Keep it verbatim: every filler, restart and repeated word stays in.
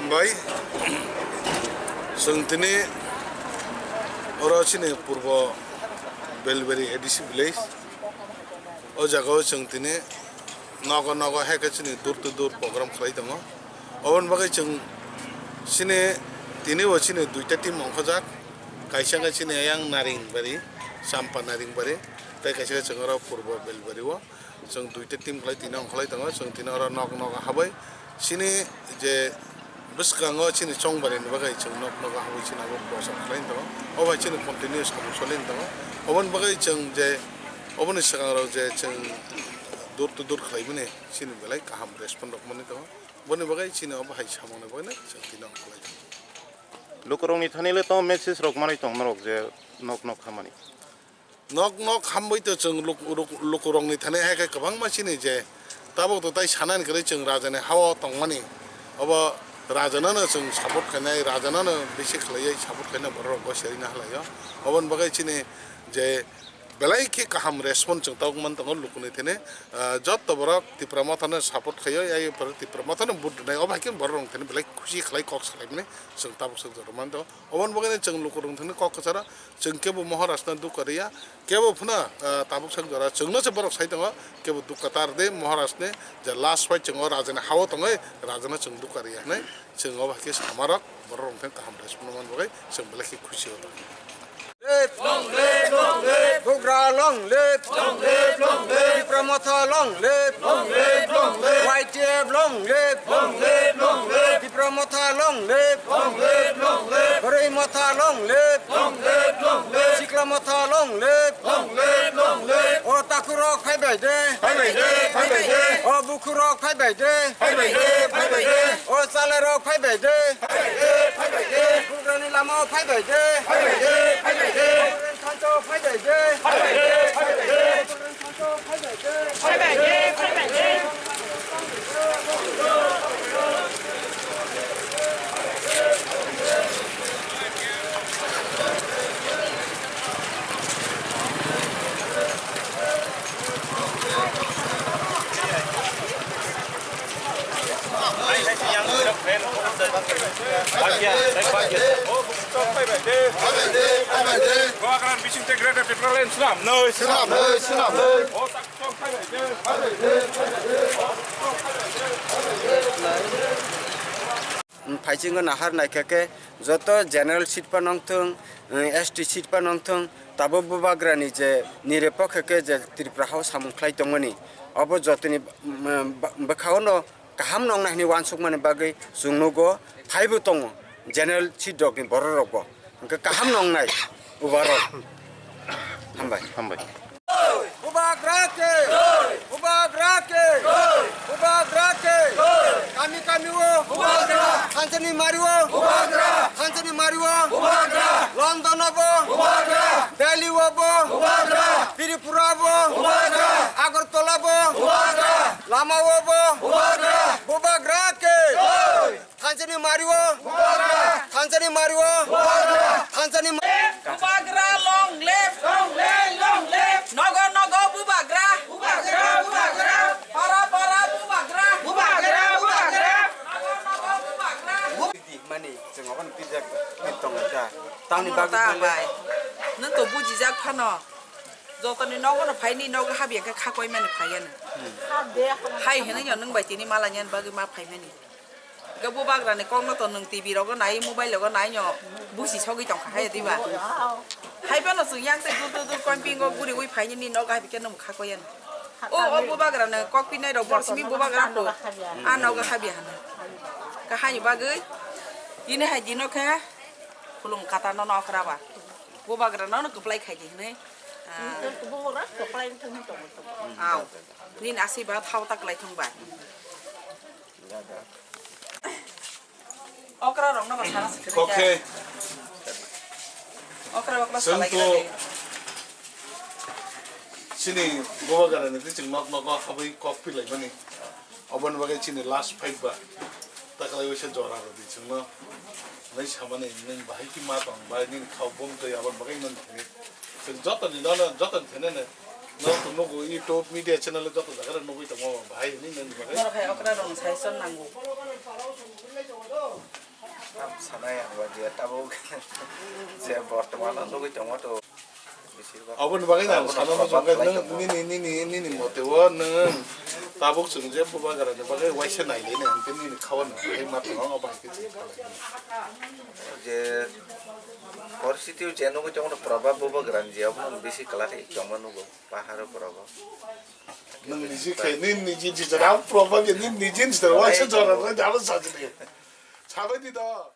Bai, chwng tini oro chini purbo Belbari A D C village. O jagao chwng tini nogo nogo hai khe chini door to door program khlai tongo. Oboni bagwi chwng chini tini bo chini duita team ongkhojak. Kaisa khe chini ayang Naringbari, Champa Naringbari, tei kaisa khe chwng oro purbo Belbari o. Chwng duita team khlai tini ongkholai tongo, chwng tini oro nok nok habwi chini je bwskango chini chongbari ni bagwi chwng nok nok habwi chini abo prochar khlai tongo. O bai chini continue samung soli tongo. Oboni bagwi chwng je oboni swkang rok je chwng door to door khlai mani chini belai kaham respond rok mani tongo. Boni bagwi chini obo hai samung ni bagwi chwng tini ongkholai tongo. Lukurok ni thani le tamo message rok manwi tong norok je nok nok hamani. Nok nok hambai to chwng luk-, luk-, lukurokni thani hai khe kwbangma chini je tabuk to tai sanani kwrwi chwng rajani hao tongmani. Obo rajanano chwng support khainai, rajanano bisi khlaiwi support khaina borok rok gosirina halaio. Oboni bagwi chini je belai khe kaham respond chwng tabuk man tongo lukuni thani. Ah, jotto borok Tipra Mothano support khaio, ai borok Tipra Mothano vote rwnai. Obo hai khe borok rok thani belai khusi khlai kok salaimani chwng tabuk swk jora man tongo. Oboni bagwi chwng lukurok thani kok kwcharo chwng kebo Maharajno dukha riya, kebo phano, ah, tabuk sak jora chwngno se borok sai tongo, kebo dukha tar de Maharajni je last fight chwng o rajani hao tongwi rajano chwng dukha riya hinwi chwng obo hai khe samarok borok rok thani kaham respond man bagwi chwng belai khe khusi o tongo. Long live, long live, long live. Bubagra long live. Long live, long live. Tipra Motha long live. Long live, long live. Y T F long live. Long live, long live. Tipra Motha long live. Long live, long live. Bwrwi Motha long live. Long live, long live. Sikla Motha long live. Long live, long live. O takhurok phai bai de. Phai bai de, phai bai de. O bukhurok phai bai de. Phai bai de, phai bai de. O chalairok phai bai de. Phai bai de, phai bai de. Bubagrani lama o phai bai de. Phai bai de, phai bai de. Bubagrani thansa o phai bai de. Phai bai de, phai bai de. Bubagrani bising tei Greater Tipraland swnam noi. Swnam noi, swnam noi. Phaisingo nahar naikha khe joto general seat phano wngthung, S T seat phano wngthung, tabuk Bubagrani je nirepokhe khe je Tripura hao samung khlai tongmani, obo jotoni, mm, bwkhao no kaham nongnai hwnwi uansukmani bagwi chwng nugo, phaibo tongo general seat rokni borok rokbo. Hwnkhe kaham nongnai Bubagrarok. Hambai. Hambai. Bubagra ke! Bubagra ke! Bubagra ke! Kami kami o! Bubagra! Thansani mari o! Bubagra! Thansani mari o! Bubagra! London o bo! Bubagra! Delhi o bo! Bubagra! Tripura bo! Bubagra! Agartala bo! Bubagra! Lama o bo! Bubagra! Bubagra ke! Thansani mari o! Bubagra! Thansani mari o! Bubagra! Thansani ma- Bubagra long live! Long live, long live! Nogo nogo Bubagra! Bubagra, Bubagra! Para para Bubagra! Bubagra, Bubagra! Nogo nogo Bubagra! Mani chwng okhon pijak pit tongo ta. Tamni bagwi ta bai. Nwng to bujijak phano. Jotoni nogo no phaini nogo habya khe khakoi mani phaiya no. Hai hwnwi no nwng bai tini mala nyan bagwi ma phaimani. Ga Bubagrani kokno to nwng T V rogo nai, mobile rogo nai no busi sogwi tongkha hai diba? Hai phano chwng yang tei dur dur dur camping o guriwi phaini ni nogo hai khe nwng khakoyan. O, o Bubagrani kok pinai rok borsimi Bubagra to. A nogo habya hana. Ka hai bagwi ini hai dino khe khulum kata no nokra ba. Bubagrano no kwplai khai di hwnwi. Ah. Aw. Nini aswk ba thao ta kwlai thung ba. Okra rok no ba sana sikri. Okay. Okra okra salai to. Chini Bubagrani twi chwng nok nogo habwi kok pi lai mani. Oboni bagwi chini last fight ba. Ta kwlai waisa jora rwdi chwngno. Nai samani nwng bahai khe ma tong bai nini khao bom twi aboni bagwi nwng thani. Chwng jotoni nono jotoni thanino. Nok nugo YouTube media channel joto jaga nugwi tongo bahai hwnwi nwng bagwi. Norok hai okra rong sai son nango. Tabuk je bortomano nugwi tongo to, beshirbak Aboni bagwi ang abono sana problem muchung khe khlai nwng tongo. Nini, nini, nini mote o nwng tabuk chwng je bubagrani bagwi waisa nailai nai, hwnkhe nini khawan nai ma tongo, obo hai khe chwng khalai. Je poristiti o je nugwi tongo, probab bubagrani je abono bisi kwlai tongma nugo paharo korogo. Nwng niji khai, nini niji niji jora, probab nini niji niji jora, waisa jora, jora sajini. Sabai di do.